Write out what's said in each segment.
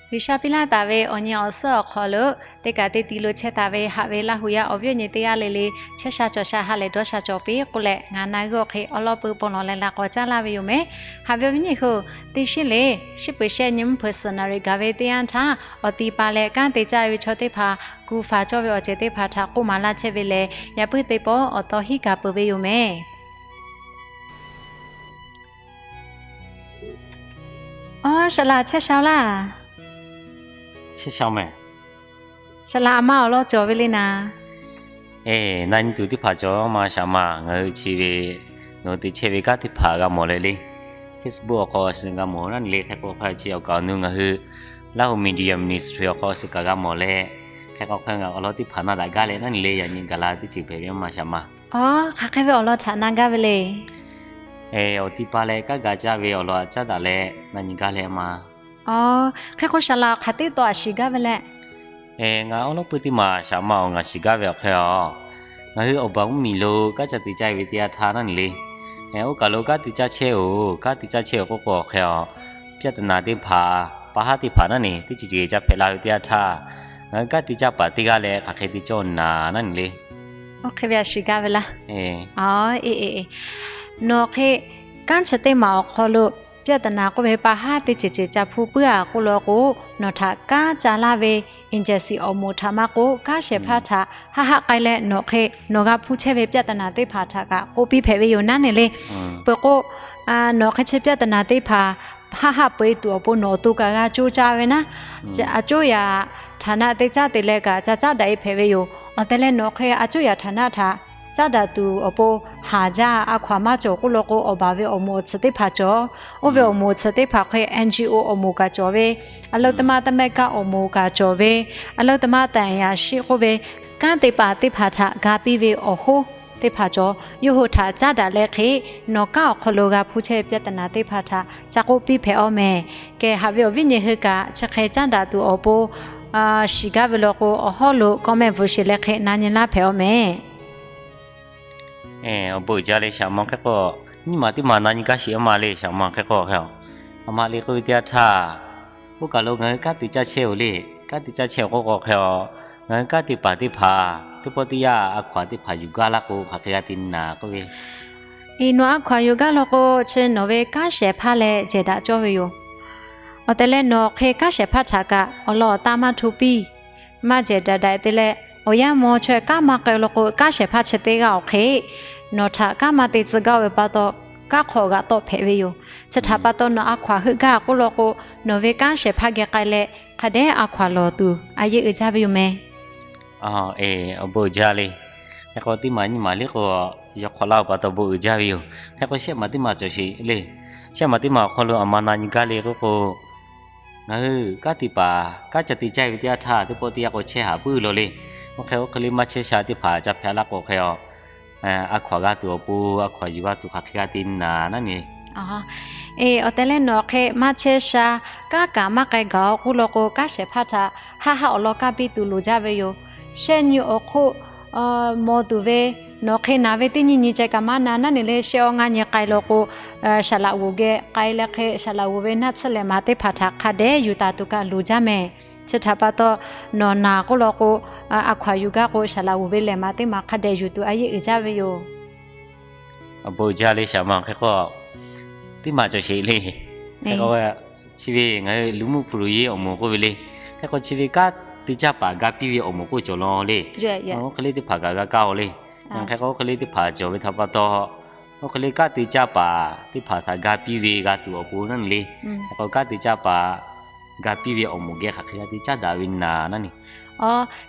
G'uiˬsha piˇ laˇ taˍ ve awˬ nyi awˬ suhˉ awˬ hk'aw lo teˇ kaꞈ teˇ ti lo chehˇ taˍ ve haꞈ ve Laˇ huˍ yaˇ awˬ viˉ awˬ nyi teˇ g'aˇ le le chehˇ sha cawˬ sha ha lehˬ dawˇ sha cawˬ piˇ k'oˆ leh, ngaˬ na g'uˇ awˬ hk'e awˉ lawˉ pui ponˬ lawˬ leh laꞈ k'awꞈ caˇ laˇ ve yoˬ mehˍ. Haꞈ ve awˬ viˉ awˬ nyi hui, teˇ shinˉ le, shiˉ peuˬ shehˆ nyi mvuhˇ hpeuꞈ suhˍ naˍ riˍ gaˬ ve teˇ yanˇ htaˇ, awˬ ti pa leh kanˉ te caˇ ve chaw teˇ hpaˍ gu faˍ cawˇ ve awˬ ceuˬ teˇ hpaˍ htaꞈ k'oˆ maˍ laˇ chehˇ ve lehˬ, yaꞈ puiˉ teˇ pawˆ awˬ taw hiˉ kaꞈ peuˬ ve yoˬ mehˍ. Aˬ, saˍ laꞈ chehˇ sha laˇ. Chehˇ sha mehˍ. Saˍ laꞈ, aˬ ma awˬ lawn cawˬ ve le naˍ. Eˬ, na nyi tuˬ teˇ hpaˍ cawˬ ma shaˍ ma. Ngaˬ hui chi ve nawˬ hui te chehˇ ve kanˉ teˇ hpaˍ g'a mawˬ leh le, Facebook awˬ hk'aw suh g'a mawˬ naˉ nyi le. Hk'e k'o hk'a chi awˬ kaˍ awˬ nu ngaˬ hui Laˇ huˍ Media Ministry awˬ hk'aw suh kaꞈ g'a mawˬ leh, hk'e k'o hk'a ngaˬ awˬ lawn teˇ hpaˍ na daꞈ gaˇ leh naˉ nyi le, yaꞈ nyi gaˬ la teˇ ceuˬ hpehꞈ ve ma shaˍ ma. Aˬ, hk'aˬ hk'e ve awˬ lawn htaꞈ na gaˇ ve le. Eˬ, awˬ ti pa leh kanˉ ga caˇ ve awˬ lawn htaꞈ caˉ daꞈ leh naˉ nyi gaˇ leh ma. Aˬ, hk'e k'o saˍ laꞈ hk'aˬ teˇ taw aꞈ shiˍ gaˇ ve leh. Eˬ, ngaˬ awˉ lawˉ pui teˇ maˬ shaˍ ma awˬ ngaˬ shiˍ gaˇ ve awˬ hk'e aˬ, ngaˬ hui awˬ baˬ mvuhˇmiˬ lo kanˉ ca te caˇ ve teˇ yanˇ htaˇ naˉ nyi le, oˇ kaˬ lo kanˉ te caˇ chehˇ-oˬ, kanˉ te caˇ chehˇ-oˬ k'oˆ k'o awˬ hk'e aˬ, piˇ taˍ naˍ teˇ hpaˍ, pa haˉ teˇ hpaˍ naˉ nyi teˇ ceuˬ ceuˬ ca hpehꞈ la ve teˇ yanˇ htaˇ, ngaˬ hui kanˉ te caˇ paˍ teˇ g'aˇ leh hk'aˬ hk'e te cawˇ naˍ naˉ nyi le. Oˇ hk'e ve aꞈ shiˍ gaˇ ve laˇ. Nawˬ hk'e kanˉ chi teˇ maˬ awˬ hk'aw lo piˇ taˍ naˍ k'oˆ ve pa haˉ teˇ ceuˬ ceuˬ ca hpuˇ puiˉ-a k'oˆ law k'o, nawˬ htaꞈ kanˉ ca laˇ ve agency awˬ moˍ htaꞈ maˇ k'oˆ, kanˉ shehˍ hpaˇ htaꞈ haˆ haˆ k'ai leh nawˬ hk'e nawˬ g'a hpuˇ chehˇ ve piˇ taˍ naˍ teˇ hpaˍ htaꞈ kaꞈ k'oˆ piˇ hpehꞈ ve yoˬ naˉ nyi le. Peuˬ k'o, nawˬ hk'e chi piˇ taˍ naˍ teˇ hpaˍ haˆ haˆ peu-e tuˬ awˬ pon nawˬ awˬ to kaꞈ g'a coˇ caˇ ve naˉ, aˬ coˇ yaꞈ htaˍ naˆ te caˇ te leh kaꞈ ca caˉ daꞈ-e hpehꞈ ve yoˬ. Awˬ tehˬ leh nawˬ hk'e aˬ coˇ yaꞈ htaˍ naˆ htaꞈ caˉ daꞈ tuˬ awˬ pon haˍ jaˇ a hkaw-anˬ maˇ cawˬ k'oˆ law k'o, awˬ baˬ ve awˬ moˍ awˬ tsuhꞈ teˇ hpaˍ cawˬ. Oˇ ve awˬ moˍ awˬ tsuhꞈ teˇ hpaˍ hk'e NGO awˬ moˍ kaꞈ cawˬ ve, aˬ leuˇ ta ma ta mehˆ kaˆ awˬ moˍ kaꞈ cawˬ ve, aˬ leuˇ ta ma taˍ yaꞈ shiˆ k'oˆ ve, kanˉ te paˍ teˇ hpaˍ htaꞈ ga piˇ ve awˬ hoˉ teˇ hpaˍ cawˬ. Yawˇ hui htaꞈ caˉ daꞈ leh hk'e, nawˬ kanˉ awˬ hk'aw lo g'a hpuˇ chehˇ piˇ taˍ naˍ teˇ hpaˍ htaꞈ ca k'oˆ piˇ hpehꞈ-aw mehˍ. Kehˬ, haꞈ ve awˬ viˉ nyi hui kaꞈ chi hk'e caˉ daꞈ tuˬ awˬ pon shiˍ gaˇ ve law k'o, awˬ hawˉ lo comment bvuhꞈ sheˍ leh hk'e na nyi laˇ hpehꞈ-aw mehˍ. Awˬ bon uiˍ jaˇ le shaˍ ma hk'e k'o, nyiˇ maˬ teˇ maˬ na nyi gaˇ sheˍ-a ma le shaˍ ma hk'e k'o hk'e-a. A ma le k'oˆ ve teˇ yanˇ htaˇ, oˇ kaˬ lo ngaˬ hui kanˉ te caˇ chehˇ-oˬ le. Kanˉ te caˇ chehˇ-oˬ k'oˆ k'o hk'e-a, ngaˬ hui kanˉ te paˍ teˇ hpaˍ teˇ pawˆ teˇ yanˇ a hkaw-anˬ teˇ hpaˍ yuˬ gaˇ laˇ k'o hk'aˬ hk'e g'a te naˍ k'oˆ ve. Eˬ, nawˬ a hkaw-anˬ yuˬ gaˇ law k'o, chi nawˬ ve kanˉ shehˍ hpaˇ leh jehˬ daꞈ cawˇ ve yoˬ. Awˬ tehˬ leh nawˬ hk'e kanˉ shehˍ hpaˇ htaꞈ kaꞈ awˬ lawn awˬ taˇ maˇ hto piˇ, maˇ jehˬ daꞈ daꞈ te leh, awˬ yanˇ maw chaweh kanˉ maˇ k'ai law k'o, kanˉ shehˍ hpaˇ chi teˇ g'aˇ awˬ hk'e nawˬ htaꞈ kanˉ maˇ te tcuh gaˇ-oˬ ve pa taw, kanˉ hk'aw g'aꞈ tawˆ hpehꞈ ve yoˬ. Chi htaꞈ pa taw nawˬ a hkaw-anˬ heuˆ gaˇ k'oˆ law k'o, nawˬ ve kanˉ shehˍ hpaˇ geh k'ai leh hk'a dehꞈ a hkaw-anˬ lawˬ tuˬ a yeˇ uiˍ jaˇ ve yoˬ mehˍ. Awˬ bon uiˍ jaˇ le. Hk'e k'o teˇ maˬ nyiˇ maˬ le k'o, yawˇ hk'awꞈ laˇ-oˬ pa taw bon uiˍ jaˇ ve yoˬ. Hk'e k'o shehˆ maˬ teˇ maˬ cawˬ sheˍ le. Shehˆ maˬ teˇ maˬ awˬ hk'aw lo aˬ ma na nyi gaˇ le k'oˆ k'o, ngaˬ hui kanˉ te paˍ kanˉ ca te caˇ ve teˇ yanˇ htaˇ teˇ pawˆ teˇ yanˇ k'o chehˇ haꞈ puiˉ law le. Oˇ hk'e oˇ hk'e le maˇ chehˇ sha teˇ hpaˍ ca hpehꞈ laˇ k'o hk'e-a, a hkaw-anˬ g'a tuˬ awˬ pon a hkaw-anˬ yuˬ g'a tuˬ hk'aˬ hk'e g'a te naˍ naˉ nyi. Eˬ, awˬ tehˬ leh nawˬ hk'e maˇ chehˇ sha, kanˉ kaꞈ maˇ k'ai gaˬ-oˬ k'oˆ law k'o, kanˉ shehˍ hpaˇ htaꞈ haˆ haˆ awˬ lawn kaˇ piˇ tuˬ loˍ jaˇ ve yoˬ. Shehˆ nyi awˬ hk'oˆ mawˬ tuˬ ve, nawˬ hk'e naˍ ve teˇ nyiˇ nyi ceh kaꞈ maˇ na naˉ nyi le. Shehˆ awˇ ngaˇ nyi k'ai law k'o, saˍ laꞈ g'oˍ geh k'ai leh hk'e saˍ laꞈ g'oˍ ve naˆ tsuhˇ lehˬ maˍ teˇ hpaˍ htaꞈ hk'a dehꞈ yuˬ taˍ tuˬ kaꞈ loˍ jaˇ mehˍ. Chi htaꞈ pa taw, nawˬ naˍ k'oˆ law k'o, a hkaw-anˬ yuˬ gaˇ k'o saˍ laꞈ g'oˍ ve lehˬ maˍ teˇ maˬ hk'a dehꞈ yuˬ tuˬ a yeˇ uiˍ jaˇ ve yoˬ. Awˬ bon uiˍ jaˇ le shaˍ ma hk'e k'o, teˇ maˬ cawˬ sheˍ le. Hk'e k'o, chi ve ngaˬ hui luˬ mvuhˇ hpu loꞈ-e awˬ moˍ k'oˆ ve le. Hk'e k'o chi ve kanˉ te caˇ paˍ ga piˇ ve awˬ moˍ k'oˆ cawˬ law le. Oˇ hk'e le teˇ hpaˍ kaꞈ g'a kaˇ-oˬ le. Hk'e k'o oˇ hk'e le teˇ hpaˍ cawˬ ve htaꞈ pa taw, oˇ hk'e le kanˉ te caˇ paˍ teˇ hpaˍ htaꞈ ga piˇ ve g'a tuˬ awˬ pon naˉ nyi le. Hk'e k'o kanˉ te caˇ paˍ ga piˇ ve awˬ moˍ geh hk'aˬ hk'e g'a te caˉ daꞈ ve naˍ naˉ nyi.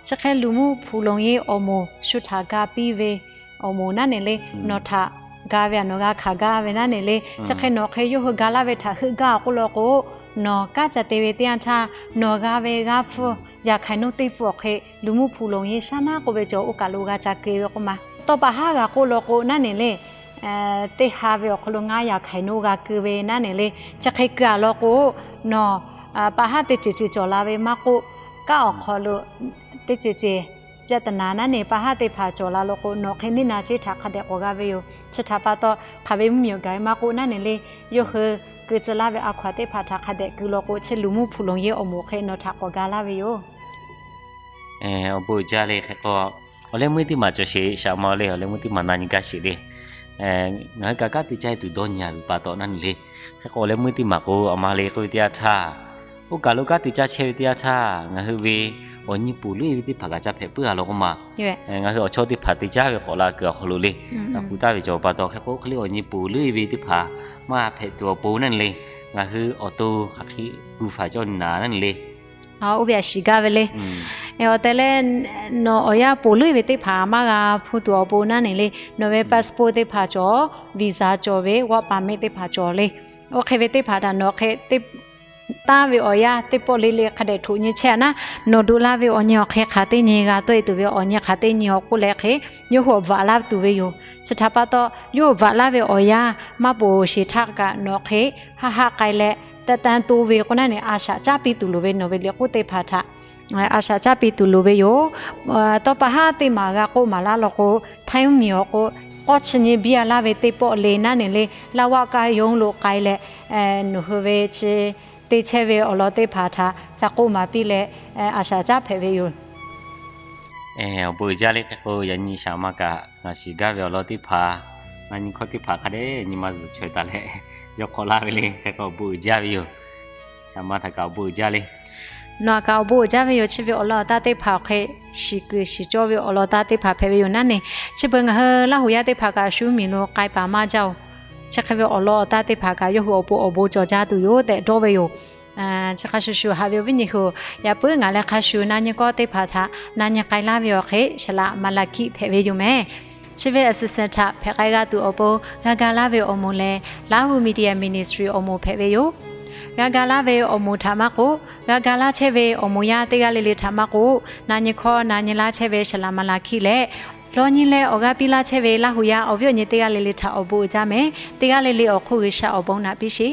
Chi hk'e luˬ mvuhˇ hpu loꞈ-e awˬ moˍ shu htaꞈ ga piˇ ve awˬ moˍ naˉ nyi le. Nawˬ htaꞈ ga ve aꞈ nawˬ g'a hkanˍ gaˇ ve naˉ nyi le. Chi hk'e nawˬ hk'e yawˇ hui ga laˇ ve htaꞈ heuˆ gaˇ k'oˆ law k'o, nawˬ kanˉ ca te ve teˇ yanˇ htaˇ nawˬ g'a ve g'aˇ hpfuhˇ yaꞈ hk'aˬ hk'e nawˉ teˇ hpfuhˇ awˬ hk'e luˬ mvuhˇ hpu loꞈ-e shaˉ naˉ k'oˆ ve cawˬ oˇ kaˬ lo g'a ca keu ve k'oˆ ma. Tawˇ pa haˉ g'a k'oˆ law k'o naˉ nyi le, teˇ ha ve awˬ hk'aw lo ngaˇ yaꞈ hk'aˬ hk'e nawˉ g'a keu ve naˉ nyi le. Chi hk'e keu-a law k'o, nawˬ pa haˉ teˇ ceuˬ ceuˬ cawˬ la ve maˇ k'oˆ, kanˉ awˬ hk'aw lo teˇ ceuˬ ceuˬ piˇ taˍ naˍ naˉ nyi pa haˉ teˇ hpaˍ cawˬ la law k'o, nawˬ hk'e neˇ na ceˇ htaꞈ hk'a dehꞈ k'awꞈ g'a ve yoˬ. Chi htaꞈ pa taw, hk'aˬ ve mvuhˇmiˬ awˬ gaˬ ve maˇ k'oˆ naˉ nyi le, yawˇ hui keu tcuh laˇ ve a hkaw-anˬ teˇ hpaˍ htaꞈ hk'a dehꞈ keu law k'o, chi luˬ mvuhˇ hpu longˬ yehˇ awˬ moˍ hk'e nawˬ htaꞈ k'awꞈ ga laˇ ve yoˬ. Awˬ bon uiˍ jaˇ le. Hk'e k'o, awˬ leh meuˇ teˇ maˬ cawˬ sheˍ, shaꞈ ma le. Awˬ leh meuˇ teˇ maˬ na nyi gaˇ sheˍ le. Ngaˬ hui kaꞈ kanˉ te caˇ tuˬ dawˇ nyi a ve pa taw naˉ neˬ le. Hk'e k'o, awˬ leh meuˇ teˇ maˬ k'o, a ma le k'oˆ ve teˇ yanˇ htaˇ, oˇ kaˬ lo kanˉ te caˇ chehˇ ve teˇ yanˇ htaˇ, ngaˬ hui ve awˬ nyi poˬ leuˉ e ve teˇ hpaˍ kaꞈ ca hpehꞈ puiˉ a law k'oˆ ma. Ngaˬ hui awˬ chawˇ teˇ hpaˍ te caˇ ve k'awꞈ la kuiˬ awˬ hk'aw lo le, a kuˬ taˍ ve cawˬ pa taw, hk'e k'o, hk'e le awˬ nyi poˬ leuˉ e ve teˇ hpaˍ maˇ hpehꞈ tuˬ awˬ pon naˉ neˬ le. Ngaˬ hui awˬ to hk'aˬ hk'e gu faˍ cawˇ naˍ naˉ neˬ le. Oˇ ve a shiˍ gaˇ ve le. Awˬ tehˬ leh, nawˬ awˬ yanˇ poˬ leuˉ e ve teˇ hpaˍ maˇ g'a hpuˇ tuˬ awˬ pon naˉ neˬ le. Nawˬ ve passport teˇ hpaˍ cawˬ, visa cawˬ ve, work permit teˇ hpaˍ cawˬ le. Oˇ hk'e ve teˇ hpaˍ htaꞈ nawˬ hk'e te taˍ ve awˬ yanˇ teˇ pawˆ le le hk'a dehꞈ htoꞈ nyi chehˇ a naˉ, nawˬ duꞈ laˇ ve awˬ nyi awˬ hk'e hk'aˬ teˇ nyi g'a tawˆ e tuˬ ve awˬ nyi hk'aˬ teˇ nyi awˬ k'oˆ leh hk'e, yawˇ hui awˬ bvuhꞈ laˇ tuˬ ve yoˬ. Chi htaꞈ pa taw, yawˇ hui bvuhꞈ laˇ ve awˬ yanˇ maˇ poˬ sheˍ htaˇ kaꞈ nawˬ hk'e haˆ haˆ k'ai leh, taˇ tanˇ to ve k'o naˉ neˬ, a shaꞈ caˉ piˇ tuˬ loˍ ve nawˬ ve liꞈ k'oˆ teˇ hpaˍ htaꞈ a shaꞈ caˉ piˇ tuˬ loˍ ve yoˬ. Tawˇ pa haˉ teˇ maˬ g'a k'oˆ maˍ laˇ law k'o, htaiˇ mvuhˇ miˬ awˬ k'o, k'awˇ chi nyi biˇ a laˇ ve teˇ pawˆ le naˉ neˬ le, laˇ vaˆ kaˇ yonˉ lo k'ai leh, nawˬ hui ve chi te chehˇ ve awˬ lawn teˇ hpaˍ htaꞈ ca k'oˆ maˍ piˇ leh, a shaꞈ caˉ hpehꞈ ve yoˬ. Awˬ bon uiˍ jaˇ le. Hk'e k'o, yaꞈ nyi shaꞈ ma kaꞈ ngaˬ shiˍ gaˇ ve awˬ lawn teˇ hpaˍ, na nyi hkawˇ teˇ hpaˍ hk'a dehꞈ nyi ma zuhˬ chaweh taˍ leh, yawˇ hk'awꞈ laˇ ve le. Hk'e k'o, awˬ bon uiˍ jaˇ ve yoˬ. Shaꞈ ma htaꞈ kaꞈ awˬ bon uiˍ jaˇ le. Nawˬ htaꞈ kaꞈ awˬ bon uiˍ jaˇ ve yoˬ. Chi ve awˬ lawn awˬ taˇ teˇ hpaˍ awˬ hk'e shiˍ kuiˬ shiˍ cawˇ ve awˬ lawn awˬ taˇ teˇ hpaˍ hpehꞈ ve yoˬ naˉ neˬ. Chi beuꞈ ngaˬ hui Laˇ huˍ yaˇ teˇ hpaˍ kaꞈ shu miˬ lo k'ai paˍ maˇ jaˇ oˬ. Chi hk'e ve awˬ lawn awˬ taˇ teˇ hpaˍ kaꞈ yawˇ hui awˬ pon awˬ bon cawˬ jaˇ tuˬ yoˬ tehꞈ dawˇ ve yoˬ. Chi hk'a shuˍ shuˍ haꞈ ve awˬ viˉ nyi hui, yaꞈ puiˉ ngaˬ leh hk'a shuˍ na nyi kawˇ teˇ hpaˍ htaꞈ na nyi k'ai laˇ ve awˬ hk'e, Shaˍ laꞈ Maˍlaˍhkiˆ hpehꞈ ve yoˬ mehˍ. Chi ve a suhˍ suhˍ htaꞈ hpehꞈ k'ai g'a tuˬ awˬ pon g'a ga laˇ ve awˬ moˍ lehˬ, Lahu Media Ministry awˬ moˍ hpehꞈ ve yoˬ. G'a ga laˇ ve awˬ moˍ htaꞈ maˇ k'oˆ, g'a ga laˇ chehˇ ve awˬ moˍ yaˇ teˇ g'aˇ le le htaꞈ maˇ k'oˆ, na nyi hkawˇ na nyi laˇ chehˇ ve Shaˍ laꞈ Maˍlaˍhkiˆ leh, lawˇ nyi leh awˬ g'aˇ piˇ laˇ chehˇ ve Laˇ huˍ yaˇ awˬ viˉ awˬ nyi teˇ g'aˇ le le htaꞈ awˬ bon uiˍ jaˇ mehˍ. Teˇ g'aˇ le le awˬ hk'oˆ G'uiˬsha awˬ bon naꞈ piˇ sheˍ.